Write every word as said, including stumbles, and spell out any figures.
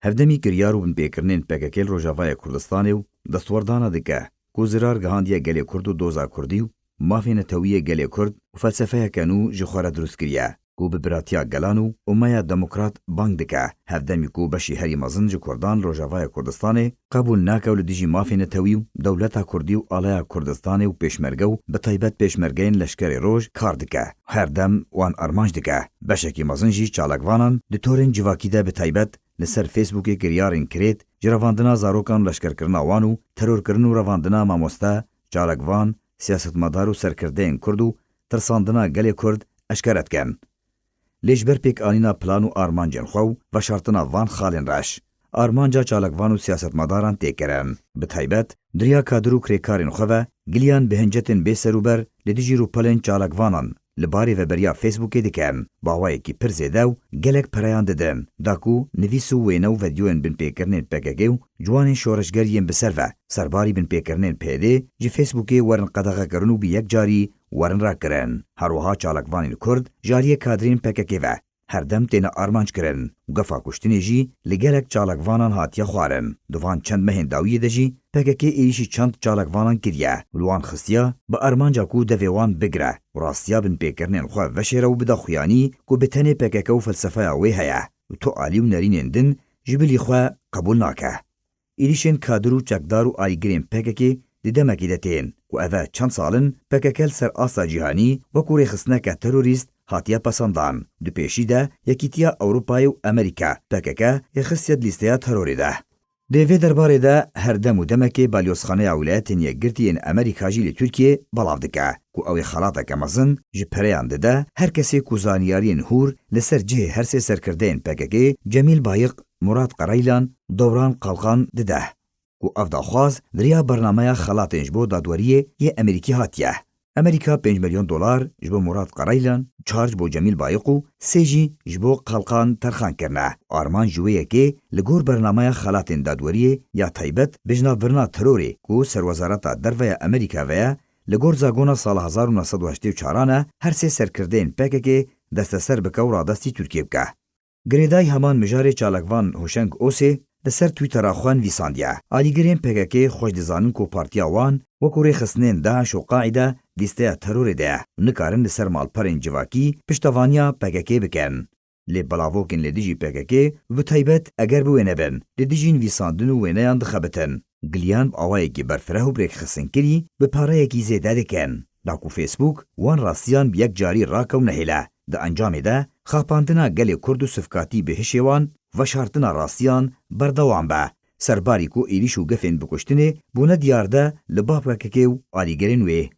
Hevdemî kiryar û binpêkirinên P K K li Rojavayê Kurdistanê û destwerdana dike ku zirar gihandiye gelê Kurd û doza Kurdî û mafê netewî yê gelê Kurd û felsefeyeke nû ji xwe re dirust kiriye ku bi biratiya gelan û umeya demokrat bang dike. Hevdemî ku beşî herî mezin ji Kurdan li Rojavayê Kurdistanê qebûl nake û li dijî mafê netewî û dewleta Kurdî û alaya Kurdistanê û pêşmerge û bi taybet pêşmergeyên Leşkerê Roj kar dike. Her dem wan armanc dike. Beşekî mezin jî çalakvanan di torên civakî de bi taybet li ser Facebookê kiryarên kirêt ji revandina zarokan û leşkerkirina wan û terorkirin û revandina mamoste, çalakvan, siyasetmedar û serkirdeyên Kurd û tirsandina gelê Kurd eşkere dikin. Lê ji ber pêkanîna plan û armancên xwe û veşartina van xalên reş, armanca çalakvan û siyasetmedaran tê kirin. Bi taybet, di riya kadir û kirêkarên xwe ve giliyan bi hincetên bêserûber li dijî rûpelên çalakvanan li barê veberiya Facebookê dikin. Bi awayekî pir zêde û gelek pereyan didin, da ku nivîs û wêne û vedyoyên binpêkirinên P K K û ciwanên şoreşger yên bi ser ve serbarî binpêkirinên P Y D ji Facebookê werin qedexekirin û bi yek carî werin rakirin. Her wiha çalakvanên Kurd ji aliyê kadirên P K K ve her dem têne armanc kirin û gefa kuştinê jî li gelek çalakvanan hatiye xwarin. Di van çend mehên dawiyê de jî P K K êrîşî çend çalakvanan kiriye û li wan xistiye bi armanca ku devê wan bigire û rastiya binpêkirinên xwe veşêre û bide xuyanî ku bi tenê P K K û felsefeya wê heye û tu alî û nerînên din ji bilî xwe qebûl nake. Êrîşên kadir û çekdar û alîgirên P K K di demekî de tên ku ev e çend sal in P K K li ser asta cîhanî wekû rêxistineke terorîst hatiye pesandan. Di pêşî de Yekîtiya Ewropayê û Amerîka P K K yê xistiye di lîsteya terorê de. Di vê derbarê de her dem û demekê Balyozxaneya Wîlayetên Yekgirtî yên Amerîka jî li Tirkiyê belav dike ku ew ê xelateke mezin ji pereyan dide her kesê ku zanyariyên hûr li ser cihê her sê serkirdeyên P K K, Cemîl Bayiq, Murat Qereylan, Dewran Qalqan dide. Ku ev daxwaz di riya bernameya xelatên ji bo dadweriyê yê Amerîkî hatiye. Amerîka pênc milyon dolar ji bo Murat Qereylan, çar ji bo Cemîl Bayiq û sê jî ji bo Qalqan terxan kirine. Armanc ji wê yekê li gor bernameya xelatên dadweriyê ya taybet bi jinavbirina terorê ku Serwezareta Derve ya Amerîka ve ye, li gor zagona sala hezar û neh sed û heştê û çaran e, her sê serkirdeyên P K K desteser bike û radestî Tirkiyê bike. Girêdayî heman mijarê çalakvan Hoşeng Osê li ser Twittera xwe nivîsandiye, alîgirên P K K xweş dizanin ku partiya wan wekû rêxistinên DAIŞ û Qaîde lîsteya terorê de ye û nikarin li ser malperên civakî piştevaniya P K K bikin. Lê belavokên li dijî P K K û bi taybet eger bi wêne bin, li dijî nivîsandin û wêneyan dixebitin. Giliyan bi awayekî berfireh û birêkxistinkirî bi pareyekî zêde dikin. Da ku Facebook wan rastiyan bi yek carî rake û nehêle. Di encamê de xapandina gelê Kurd û sivkatî bi hişê wan, veşartina rastiyan berdewam be. Serbarî ku êrîş û gefên bikuştinê bûne diyar de li ba P K K û alîgirên wê.